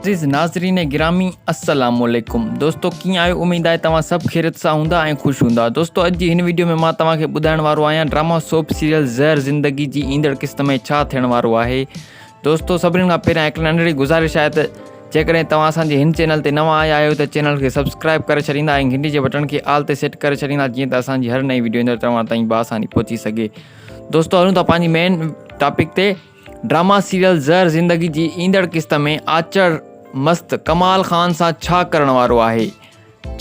عزيز ناظرين گرامي السلام عليڪم دوستو ڪيئن آهيو اميد آهي توهان سڀ خيريت سان هوندا ۽ خوش هوندا دوستو اڄ جي هن ويڊيو ۾ مان توهان کي ٻڌائڻ وارو آهيان ڊراما سوپ سيريل زهر زندگي جي ايندڙ قسط ۾ ڇا ٿيڻ وارو آهي دوستو سڀني کان پهريان هڪ ننڍڙي گذارش آهي ته جيڪڏهن توهان اسان جي هن چينل تي نوان آيا آهيو ته چينل کي سبسڪرائب ڪري ڇڏيندا ۽ گهنٽي جي بٽڻ کي آل تي سيٽ ڪري ڇڏيندا جيئن ته اسان جي هر نئين ويڊيو ايندڙ توهان تائين بآساني پهچي سگهي دوستو هلون ٿا پنهنجي مين ٽاپڪ تي ڊراما سيريل زهر زندگي جي ايندڙ قسط ۾ آچر مست ڪمال خان سان ڇا ڪرڻ وارو آهي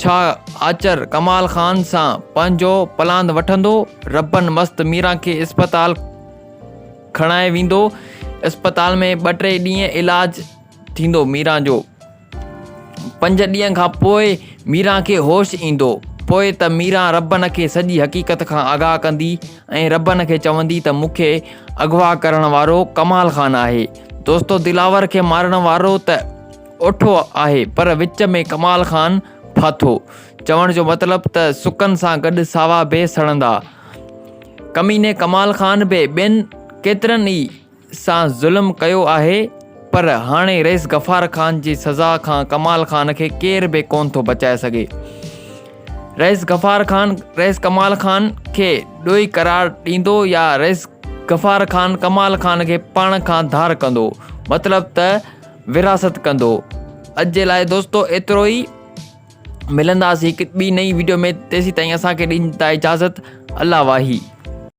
ڇا آچر ڪمال خان سان پنهنجو پلاند وٺندو ربن مست ميران کي اسپتال کڻائي ويندو اسپتال ۾ ٻه ٽي ڏينهن علاج ٿيندو ميران جو پنج ڏينهن کان پوء ميران کي هوش ايندو. پوء ته ميران ربن کي سڄي حقيقت کان آگاهه ڪندي ۽ ربن کي چوندي ته مون کي اغوا ڪرڻ وارو ڪمال خان آهي. دوستو دلاور کي مارڻ وارو ته اوٺو آهي پر وچ ۾ ڪمال خان ڦاٿو. چوڻ جو مطلب ته سڪن سان گڏ ساوا به سڙندا. ڪميني ڪمال خان به ٻين ڪيترن ئي سان ظلم ڪيو آهي پر هاڻي رئيس غفار خان جي سزا کان ڪمال خان کي ڪير به ڪونه ٿو بچائي سگهي. رئيس غفار خان رئيس ڪمال خان کي ڏوهي قرار ڏيندو يا رئيس غفار خان ڪمال خان کي پاڻ کان ڌار ڪندو مطلب ته وراثت ڪندو. اڄ جي لاء دوستو ايترو ئي ملنداسين هڪ ٻي نئين ويڊيو ۾ تيسين تائين اسان کي ڏيندا اجازت الله واهي.